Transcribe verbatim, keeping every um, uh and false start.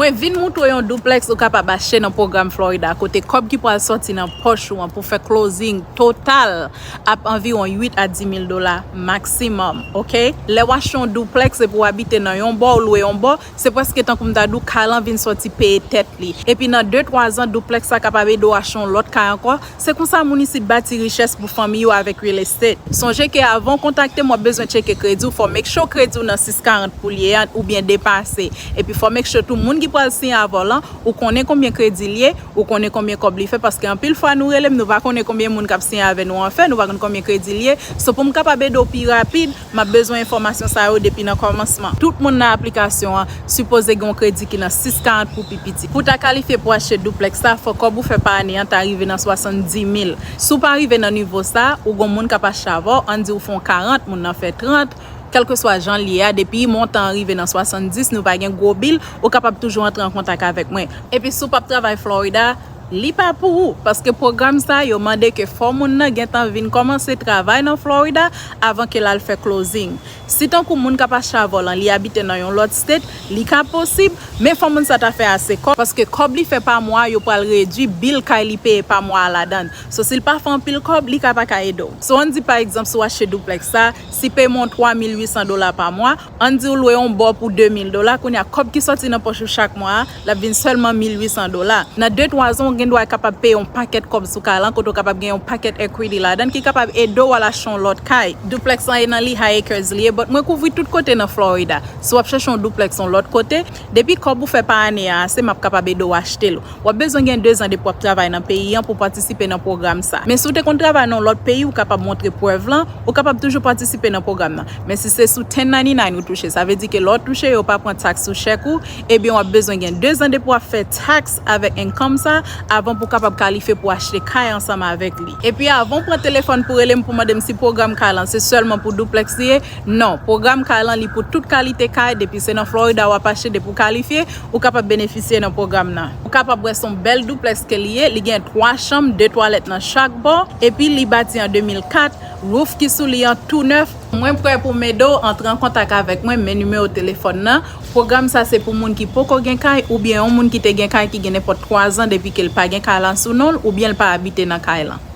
Vin moutre yon duplex ou kapab achte nan pwogram Florida, kote kòb ki pral sòti nan pòch ou an pou fè closing total ap anviwon uit a di mil dola maksimòm, oke? Lè w achte yon duplex epi w abite nan yon bò, w lwe yon bò, se prèske tankou m ta di w kay lan vin sòti peye tèt li. Epi nan de twa zan, duplex sa kapab ede w achte yon lòt kay ankò. Se konsa moun isit bati richès pou fanmi yo avèk real estate. Sonje ke avan w kontakte m, w ap bezwen tcheke kredi w, fò make sure kredi w nan sis karant pou l ye a oubyen depase. Epi fò make sure tou moun ki pral siyen avè w lan, ou konnen konbyen kredi l ye, ou konnen konbyen kòb li fè, paske anpil fwa nou rele m, nou pa konnen konbyen moun k ap siyen avè nou an fè, nou pa konn konbyen kredi l ye. So pou m kapab ede w pi rapid, m ap bezwen enfòmasyon sa yo depi nan kòmansman. Tout moun nan aplikasyon an sipoze gen yon kredi ki nan sis karant pou pi piti. Pou w ta kalifye pou achte duplex sa, fò kòb ou fè pa ane an ta rive nan swasanndis mil. Si w pa rive nan nivo sa, ou gon moun k ap achte avè w, ann di w fè yon karant, moun nan fè trant, kèlkeswa jan l ye a, depi montan an rive nan swasanndis, nou pa gen gwo bil, ou kapab toujou antre an kontak avèk mwen. Epi si w p ap travay Florida, li pa pou ou, paske pwogram sa yo mande ke fò moun nan gentan vin kòmanse travay nan Florida avan ke l al fè closing. Si tankou moun k ap achte avè w lan, li abite nan yon lòt state, li ka posib, men fò moun sa ta fè ase kòb, paske kòb li fè pa mwa, yo pral redui bil kay li peye pa mwa a ladan. So si l pa fè anpil kòb, li ka pa ka ede w. So ann di pa egzanp, si w achte duplex sa, si peyman w twa mil uit san dola pa mwa, ann di w lwe yon bò pou de mil dola, kounye a kòb ki sòti nan pòch ou chak mwa a, l ap vin sèlman mil uit san dola. Nan de twa zan, w gen dwa kapab peye yon pakèt kòb sou kay lan, kote w kapab gen yon pakèt equity ladan ki kapab ede w al achte yon lòt kay. Duplex lan e nan Lehigh Acres li ye, but mwen kouvri tout kote nan Florida. Si w ap chèche yon duplex yon lòt kote, depi kòb ou fè pa ane a ase, m ap kapab ede w achte l. W ap bezwen gen de zan depi w ap travay nan peyi an pou w patisipe nan pwogram sa. Men si w te konn travay nan yon lòt peyi, ou kapab montre prèv lan, ou kapab toujou patisipe nan pwogram nan. Men si se sou ten ninety-nine ou touche, sa vle di ke lè w touche, yo pa pran taks sou chèk ou, ebyen w ap bezwen gen de zan depi w ap fè taks avèk income sa, avan pou w kapab kalifye pou achte kay ansanm avèk li. Epi avan w pran telefòn pou rele m pou mande m si pwogram kay lan se sèlman pou duplex li ye, non, pwogram kay lan li pou tout kalite kay, depi se nan Florida w ap achte, depi w kalifye, ou kapab benefisye nan pwogram nan. Ou kapab wè se yon bèl duplex ke li ye, li gen twa chanm, de twalèt nan chak bò, epi li bati an de mil kat, roof ki sou li an tou nèf. Mwen prè pou m ede w, antre an kontak avèk mwen, men nimewo telefòn nan. Pwogram sa se pou moun ki poko gen kay, oubyen yon moun ki te gen kay ki gen nenpòt twa zan depi ke l pa gen kay lan sou non l, oubyen l pa abite nan kay lan.